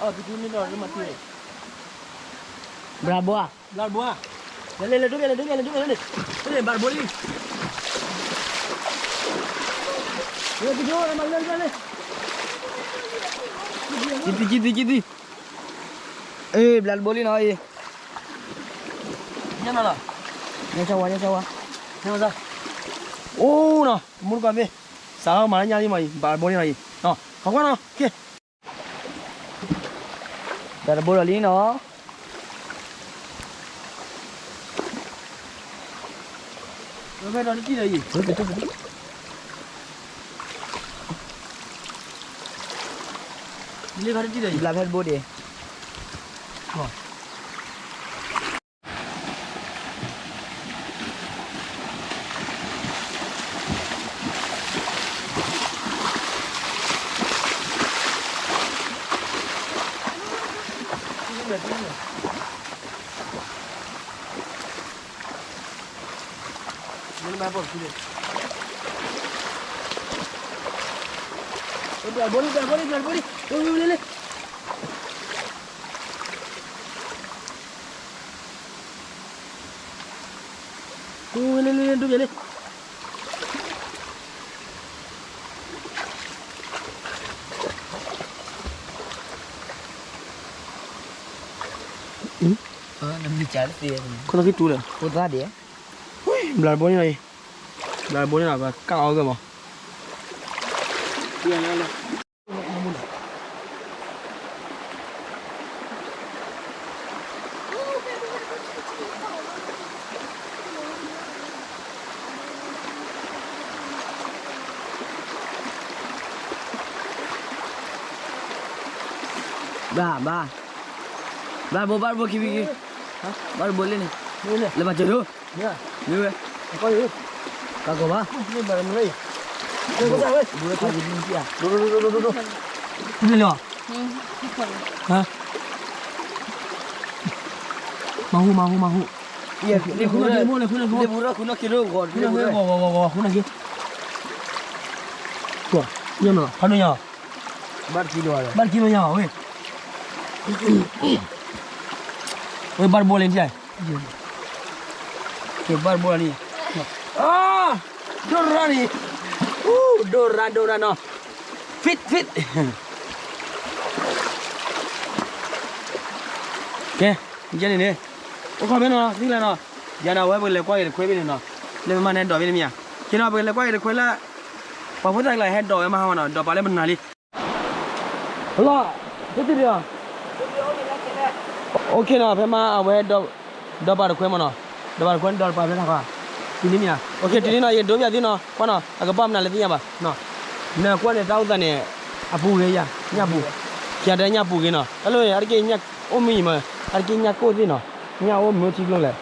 အီၣ် ပံၤထူန့ၣ်ဒီး မၤတံၢ် ဘျးဘိဧါ, ဘျးဘိဧါ, လဲၤလဲၤလဲၤဒိလဲၤလဲၤဒိလဲၤလဲၤဒိလဲၤလဲၤန့ၣ်, ဘျးဘိလံ, လဲၤဒိလဲၤလဲၤလဲၤ, ကံသံ ကံသံ ကံသံ, အ့ ဘျးတဘိလံနီၤအံၤ, ညါနီၤလီၤ, ညါဆၢဝါ ညါဆၢဝါ, အိၣ်နီၤ မူတကီၢ်သ့ၣ်, စးထီၣ်မၤလၢညါလံမးအံၤ ဘျးတဘိလံနီၤအံၤ, ခီကွၢ်နီၤ, က့ ဘျးတဘိလီၤလံနီၤ, ဝဲဖဲဒီးတထံၣ်ဒီးအံၤ, လ့ဖဲတထံၣ်ဒီးအံၤ ဘျးဖဲတဘိဒံး, ဘျးတဘိလံ ဘျးတဘိလံ ဘျးတဘိလံ, လ့လ့လ့ လ့လ့လ့ ဒိဘ့ၣ်လ့, ခိၣ်နၢ်ခံတူၢ်လၢ ဘျးတဘိန့ၣ်လီၤအံၤ, ဘျးတဘိန့ၣ်လီၤ ပကၢ်အီၤဂ့ၢ်မး, ဘၣ် ဘၣ်, ဘၣ်တဘိ ဘၣ်တဘိခံဘံခံ, ဘၣ်တဘိလၢန့ၣ်, လဲၤဘၣ်စၢၤဒိၣ်, မ့ၢ်ဝဲ, ကၢ်ကီၤဘၣ်, ဘိလၢခါယံၤဒ်န့ၣ်, မၤဟူ မၤဟူ မၤဟူ, လဲၤဃုနၢ်က့ၤမိၢ် လဲၤဃုနၢ်က့ၤမိၢ်, လဲၤဃုနၢ်က့ၤ, ဃုနၢ်က့ၤ, ဘၣ်တကံလိာ်ညါ, ဝဲ, ဝဲဘၣ်တဘိလံ, ဘၣ်တဘိလံ, ဒိၣ်ရၣ်န့ၣ်, ဒိၣ်ရၣ် ဒိၣ်ရၣ်နီၤ, fit fit, ကဲ, ယဲန့ၣ်န့ၣ်, အိၣ်ခိးဖဲနီၤ သ့ၣ်လၢနီၤ, ယၤနီၤ အဝဲပကလဲၤကွၢ်က့ၤတခွဲဘ့ၣ်န့ၣ်နီၤ, လၢမမါန့ၣ်ဒိးဘ့ၣ်န့ၣ်မ့ၢ်ဧါ, ကဲနီၤ ပကလဲၤကွၢ်က့ၤတခွဲလၢ ပှၤဖိသၣ်ကျါဟဲဒိးဝဲမဟါမနီၤ ဒိးပာ်လၢပနၢ်လံ, လီၤ, တသ့ၣ်ဒံးလီၤ, အိၣ်ခ့နီၤ ဖဲမါအဝဲ ဒီးပာ်တခွဲမနီၤ, ဒီးပာ်တခွဲန့ၣ်ဒီးပာ်ဖဲထးခီ, တုၤလံမ့ၢ်ဧါ, အိၣ်ခ့ တုၤလံနီၤ ယဒိပၠးသုနီၤ ကွၢ်နီၤ အကဘၣ်မနုၤလဲၣ်သ့ၣ်ညါဘၣ်, နကွၢ်န့ၣ်တၢ်အိၣ်သးန့ၣ် အပူၤဂ့ၤယၤ ညၣ်ပူၤ, ခံဂၤတဲညၣ်ပူၤဂ့ၤနီၤ တၢ်လၢန့ၣ် အါတက့ၢ်ညၣ်အိၣ်မုာ်အံၤမး, အါတက့ၢ်ညၣ်ကိၢ်သ့ၣ်နီၤ, ညၣ်အိၣ်မုာ်အိၣ်ထံကျိလဲၣ်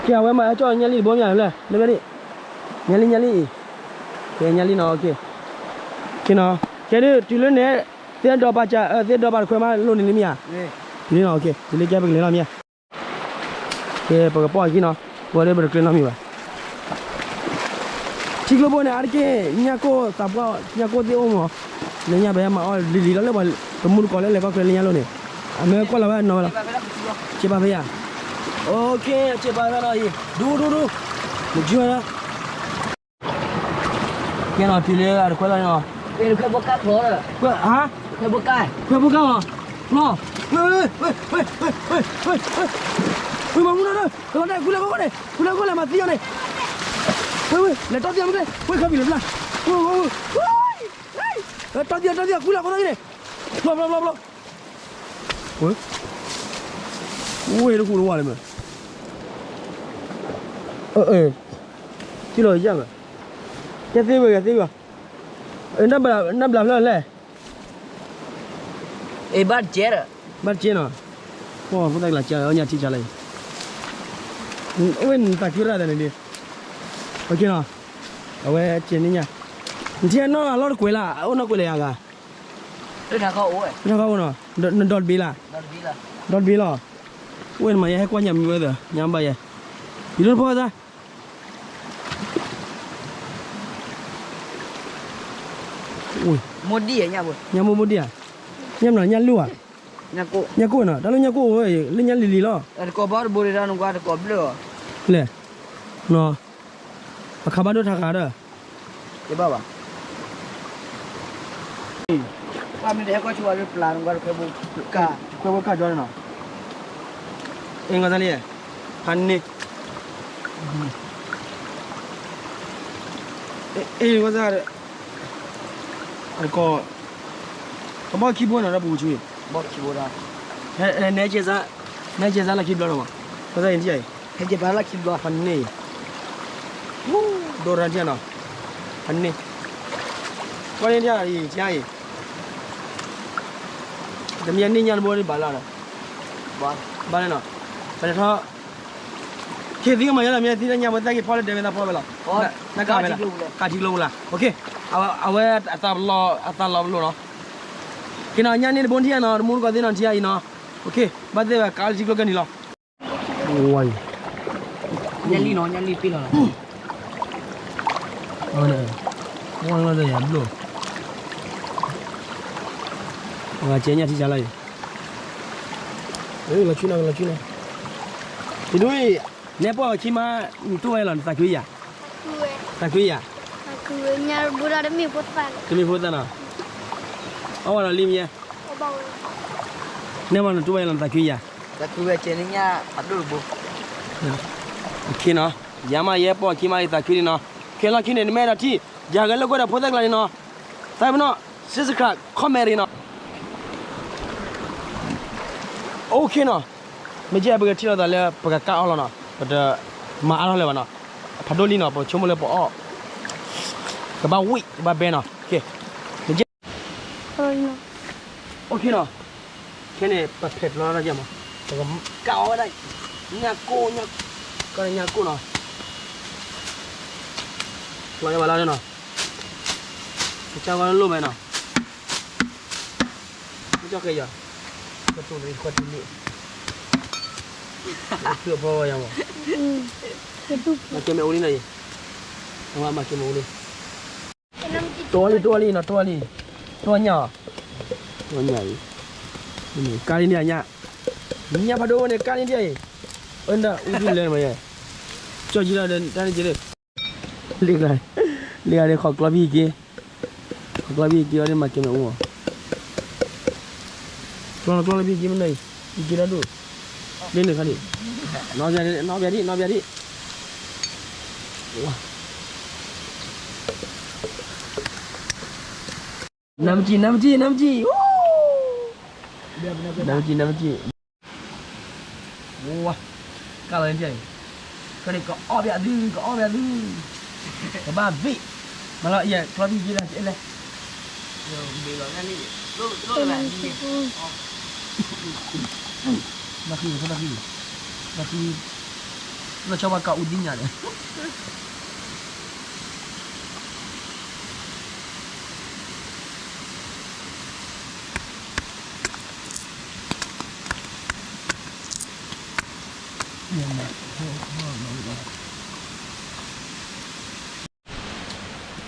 ကဲ အဝဲမၤဟဲကၠီၣ်ညၣ်လံတဘိမ့ၢ်ဧါ, လၢဖဲန့ၣ်, ညၣ်လံ ညၣ်လံအံၤ, ကဲ ညၣ်လံနီၤ, ကဲနီၤ, ကဲဒုး တုၤလၢန့ၣ် သ့ၣ်ဒီးပာ်စၢၤ သ့ၣ်ဒီးပာ်တခွဲမးလိၣ်န့ၣ်လံမ့ၢ်ဧါ, တုၤလံနီၤ, ကဲ တုၤလံကဲပကလဲၤလီၤမ့ၢ်ဧါ, ကဲ ပကပိာ်အခံနီၤ, ပဝဲဒၣ်ပတကျဲၤနီတမံၤဘၣ် ထံကျိဖိန့ၣ် အါတက့ၢ် ညၣ်ကိၢ်သးပှၢ် ညၣ်ကိၢ်သ့ၣ်အိၣ်မး, လၢညၣ်ပဟဲမၤအီၣ်လံၤလံၤလီၤ လၢပှၤတမူတကိးလၢလဲၤကီၢ်ချၢလၢညါလိၤန့ၣ်, အမ့ၢ်ကွၢ်လီၤဝဲနီၤဝဲလီၤ, ကဲဘၣ်ဖဲယၤ, အိၣ်ခ့ ကဲဘၣ်ဖဲနီၤအံၤ ဒူဒူဒူ, နကၠီဝဲလီၤ, ကဲနီၤ တုၤလၢအတခွဲလီၤနီၤ, ခွဲဘိကါ, ခွဲဘိကါလီၤ, လီၤ, ဝဲ ဝဲ ဝဲ ဝဲ ဝဲ ဝဲ ဝဲ မၤမူနီၤ ကလီၤဒဲး ဃုလၢဃိန့ၣ် ဃုလၢဃိလဲၤမၤသံအီၤန့ၣ်, ဝဲ ဝဲ လဲၤတီၢ်သံအီၤမ့ၢ်ကျဲ ဝဲခါဘံၣ်လၢဖျါ, ဝဲ ဝဲ ဝဲ တီၢ်သံအီၤ တီၢ်သံအီၤ ဃုလၢဃိတီၢ်သံန့ၣ်, ဘျီ ဘျီ ဘျီ ဘျီ, ဝဲ ဝဲ တဃူတဝါလဲၣ်မ့ၢ်, အၢ အၢ ထံၣ်လီၤယၢ်မး, ကဲသ့ဝဲ ကဲသ့ဝဲ, နဘျးဖျၢၣ်လဲၣ် ဘၣ်တကဲနီၤ, ဖိသၣ်ကျါကၢ်ညၣ်ထံဆါလၢ, အိၣ်ဝဲနသးခုရၣ်သးန့ၣ်ဒုး, အဝဲကဲန့ၣ်ညါ, နထံၣ်နီၢ်အလီၢ်တကွဲးလၢ အိၣ်နီၢ်ကွဲးလၢယၤဂၤ, လၢထးခီအိၣ်နီၤ, ဒီးတဘ့ၣ်လၢ, ဒီးတဘ့ၣ်လီၤ, အိၣ်ဝဲနမၤယဲဟဲကွၢ်ညၣ်မံဝဲသၢ ညၣ်ဘၣ်ယဲ, ယဒိၣ်တဖီသၣ် ညၣ်မိၢ်ဘိဒံၣ်ဧါ, ညၣ်မနုၤ ညၣ်လူၢ်ဧါ, ညၣ်ကိၣ်နီၤ, တၢ်လၢညၣ်ကိၣ်ဝဲ လၢညၣ်လံၤလံၤလီၤ, လဲၣ်, အခါဘၣ်ဒိၣ်ထါဃာ်ဒီး, ဘၣ်, ဖးန့ၢ်, အ့ၣ်, ကဘီခံဘိနီၤ ဒီးပူၤဆူ, နဲကဲစါလၢခံဘျီနီၤ, ကစၢ်အံၤထံၣ်အံၤ, ဖးန့ၢ်, ဒိၣ်ရၣ်ထံၣ်နီၤ, ဖးန့ၢ်, ကွၢ်န့ၢ်ထံၣ်အံၤ ထံၣ်အံၤ, တမ့ၢ်န့ၢ်ညၣ်တဘိန့ၣ်ဘၣ်လီၤ, ဘၣ်လီၤနီၤ, ပလဲၤထီၣ် ကသံကမၤယါလီၤ မ့ၢ်သံလၢညါ ပသးက့ၤဖီလၢဒဲးမ့ၢ်သးဖီဝဲလီၤ, နကးဝဲလီၤ, ကးထံကျိပူၤလီၤ, အဝဲအသးလီၤဘျိနီၤ, က့ၤနီၤ ညၣ်န့ၢ်တဘိထံၣ်နီၤ တမူတကိးသ့ၣ်နီၤ ထံၣ်အံၤနီၤ, ဘၣ်သ့ၣ်ဝဲကးလၢထံကျိကဲနံၤလီၤ, ဝါအံၤ, ညၣ်လံၣ်နီၤ ညၣ်လံၣ်ပ့ၢ်လီၤလီၤ, ဝါလီၤတယၤဘျိ, ကဲညၣ်ထံၣ်ဆါလီၤအံၤ, လီၤဆူနီၤ လီၤဆူနီၤ, ဒ်ဒူၣ်အံၤ, နဲပှၢ်ဝဲခံမါ, နတူၢ်ဝဲလီၤ နသးခုယၤ, သးခုယၤ, တမ့ၢ်ဖိသၣ်နီၤ, အဝဲဒီးလံမ့ၢ်, နဲမ့ၢ်နတူၢ်ဝဲလီၤ နသးခုယၤ, သးခုဝဲကဲန့ၣ်ညၣ်အဒိၣ်တဘိ, နီၤ, ယၤမးယဲပှၢ်ခံမါအံၤသးခုန့ၣ်နီၤ, ခဲလီၢ်ခံန့ၣ် နမ့ၢ်အဲၣ်ဒိးထံၣ်, ယၤဂဲၤလိာ်ကွဲဒီးဖိသၣ်ကျါန့ၣ်နီၤ, သးပ့ၤနီၣ်, subscribe, comment နီၤ OK နီၤ, မ့ၢ်ကဲပကထံၣ်လိာ်သးလၢ ပကကၣ်အီၣ်လီၤနီၤ, ပတမၤအါထီၣ်လၢၤဘၣ်နီၤ, ဖးဒိၣ်လံနီၤ ပဆိကမိၣ်လၢပအီၣ်, ကဘၣ်ဝံၣ် ကဘၣ်ဘဲနီၤ, မ့ၢ်ကဲ, OK နီၤ, ခဲန့ၣ် ပဖဲးဖျိထီၣ်ယၤမး, ပကကၣ်အီၣ်ဝဲဒၣ်, ညၣ်ကိၣ်, ကီၢ်န့ၣ်ညၣ်ကိၣ်နီၤ, ဖျိယၤဘၣ်လီၤနီၤ, ကစၢ်ဝဲလိၣ်မဲနီၤ မ့ၢ်ကီၢ်ခဲယၤ, ကတိၤတရံးခွဲးတံၢ်လံ, ဖျိဖျိယၤမး, မၤကဲမဲာ်အိၣ်လံနီၤအံၤ, မၤကဲမဲာ်အိၣ်လံ, တိၢ်လံ တိၢ်လံနီၤ တိၢ်လံ, တိၢ်ညၣ်, တိၢ်ညၣ်အံၤ, ကါလံဒံးညၣ်, ညၣ်ဖးဒိၣ်ဝဲန့ၣ် ကါလံဒံးအံၤ, အၢ နဒၣ်အူဒုးလဲၣ်မးယဲ, ကၠီၣ်ကံလီၤဒီး တၢ်န့ၣ်က့ၤလံ လံ, လံဂၤန့ၣ် ခီၣ်ကျီဘံၣ်က့ၤ, ခီၣ်ကျီဘံၣ်က့ၤအီၤဒ်မၤကဲမဲာ်အိၣ်, ကျီကျီလၢဘံၣ်က့ၤမ့ၢ်နီၤအံၤ, ဘံၣ်က့ၤတၢ်ဒိၣ်, လ့န့ၣ်ခါဒံး, နီၣ်ဘၣ်ဒံး နီၣ်ဘၣ်ဒံး နီၣ်ဘၣ်ဒံး, နမ့ၢ်ကံ နမ့ၢ်ကံ နမ့ၢ်ကံ, နမ့ၢ်ကံ နမ့ၢ်ကံ, ဝါ, ကၢ်လီၤန့ၣ်, ကန့ၣ် ကအီၣ်ဘၣ်သု ကအီၣ်ဘၣ်သု, ကဘၣ်ဘ့ၣ်, မၤလီၤယဲ ကျီဘံၣ်က့ၤလၢလဲၣ်, ဘၣ်ဃံ ဘၣ်ဃံ, ဘၣ်ဃံ, လီၤဆီပှၤကးအူဒံညၣ်န့ၣ်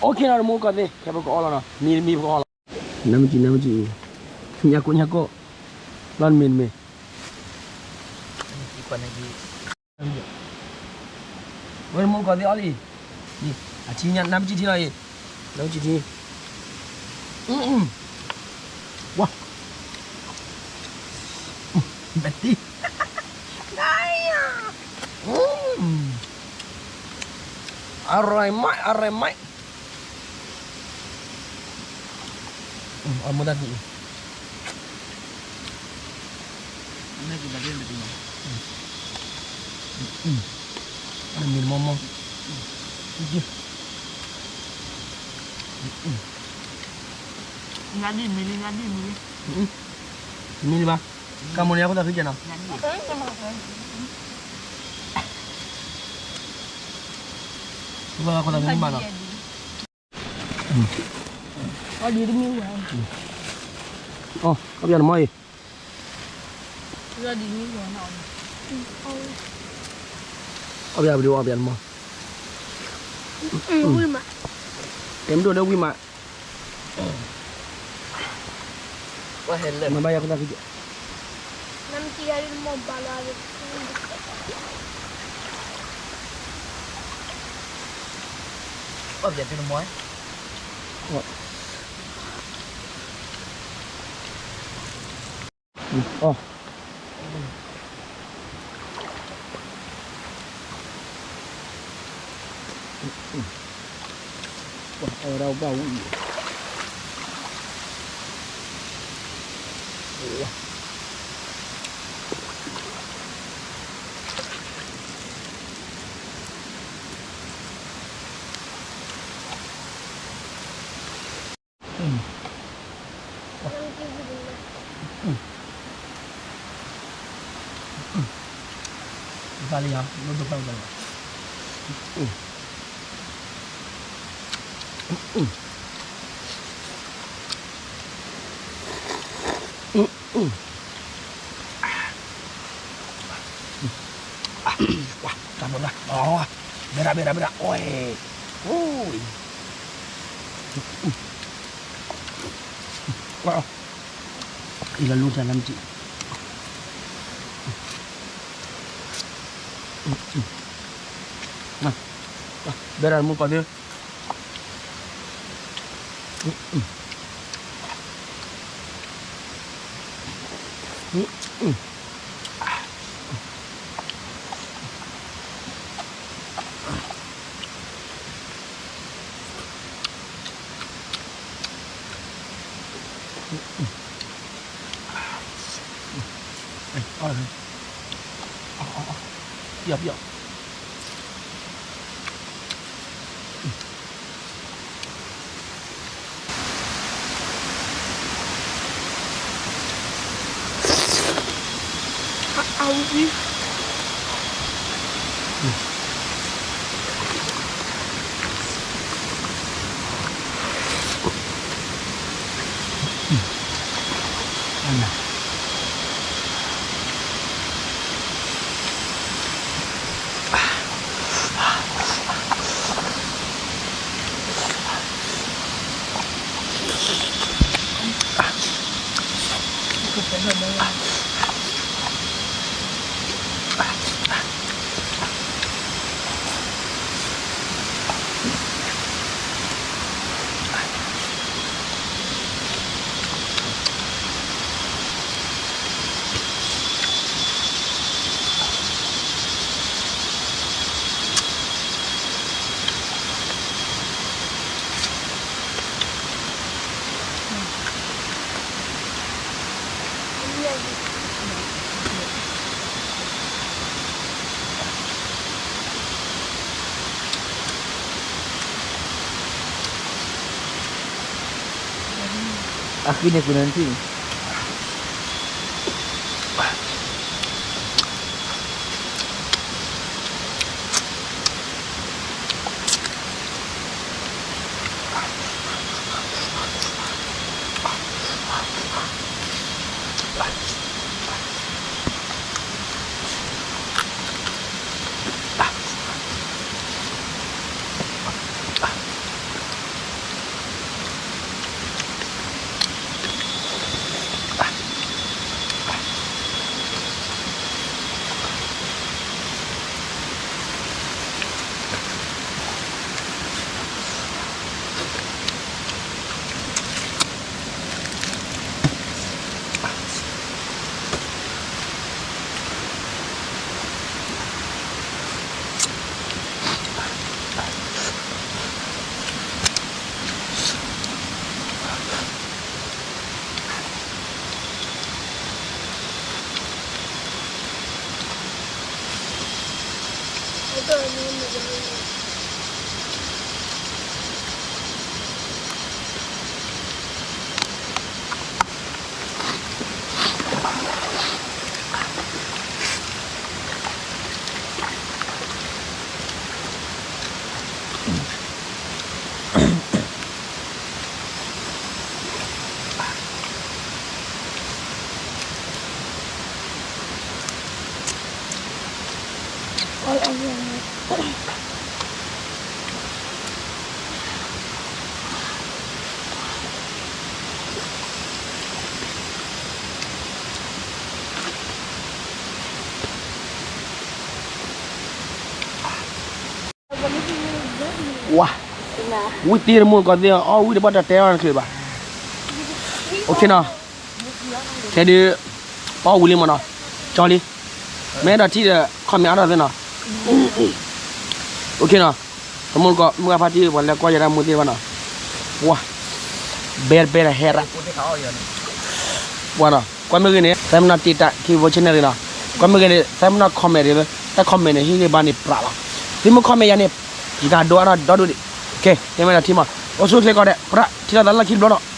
OK နီၤ တမူတကိးသ့ၣ် ခဲပကအီၣ်လီၤနီၤ မံတမံပကအီၣ်လီၤ နမ့ၢ်ကံ နမ့ၢ်ကံ, ညၣ်ကိၣ် ညၣ်ကိၣ်, လီၤနမံၤနမံၤ, ဝဲတမူတကိးသ့ၣ်အီၣ်လံ, အထံညၣ် နမ့ၢ်ကံထံလီၤအံၤ, နမ့ၢ်ကံထံ, ဝါ, ဘၣ်တံၢ် အရၢၢ်မး အရၢၢ်မး, အမိၢ်တၢ်တံၢ်အံၤ, မ့ၢ်တမီမီ, ညါဒ်မံၤလံ ညါဒ်မံၤလံ, မံၤလံဘၣ်, ကမိၣ်န့ၣ် အခိၣ်သးခုကဲနီၤ, အခိၣ်သးခုမးနီၤ, အီၣ်ဒံးတမံၤဝဲ, အီၣ်ပျဲနမီၢ်အံၤ, အီၣ်ပျဲပဒိၣ် အီၣ်ပျဲနမီၢ်, ဝံၣ်မး, တဲမဒိၣ်ဒီးဝံၣ်မး. နဘၣ်ယၤကတၢၢ်က့ၤ, အီၣ်ပယီၤသုနမီၢ်, အီၣ်, ပှၤအီၣ်ဝဲဒၣ်ဘၣ်ဝံၣ်အံၤ, တၢ်ဘျီဘျီ, ဘဲဒၣ် ဘဲဒၣ် ဘဲဒၣ်, အိၣ်, အိၣ်, အံၤလီၤလူတၢ်လၢမတံၢ်, ဘဲဒၣ်မူကီၢ်သ့ၣ် ပျီၣ်ပျီၣ် အဝံၤ အဃံန့ၣ်ကွံာ်နၤနထံၣ်န့ၣ် အီၣ်အီၣ် ဝါ, ဝံၣ်တ့ၢ်တမူတကိးသ့ၣ် အီၣ်ဝံၣ်တဘၣ်တတဲအီၤတချုးဘၣ်. အိၣ်ခ့နီၤ, ခဲဒုး ပအီၣ်ဝံၤလံမးနီၤ, ကၠီလံ, မ့ၢ်အဲၣ်ဒိးထံၣ်ဒီး comment အါထီၣ်သ့နီၤ. အိၣ်ခ့နီၤ, တမူတကိး မုၢ်ဂၤဖါတံၢ် ပှၤလဲၤကွၢ်ယၤဒၣ်မူသ့ၣ်တဖၣ်နီၤ, ပှၤ ဘဲတဘဲတဟဲရၣ်, ပှၤနီၤ ကွၢ်မ့ၢ်ဂ့ၤန့ၣ် သဲမနီၣ်တ့တၢ် ခံဘိဆ့ၣ်န့ၣ်ရံနီၤ, ကွၢ်မ့ၢ်ဂ့ၤန့ၣ် သဲမနီၣ် comment ရံ, တၢ် comment န့ၣ် ဟ့ၣ်ဂံၢ်ဘါန့ၣ်ပြးလီၤ, သုမ့ၢ် comment ယၤန့ၣ် ယကဒိအါထီၣ်ဒီဒူၣ်ဒံး, ကဲ ဟ့ၣ်မ့ၢ်ဒီးထံမး အိၣ်ဆူၣ်ချ့ကီးဒဲး ပြး ထံၣ်လိာ်သးလၢခံတဘျီနီၤ.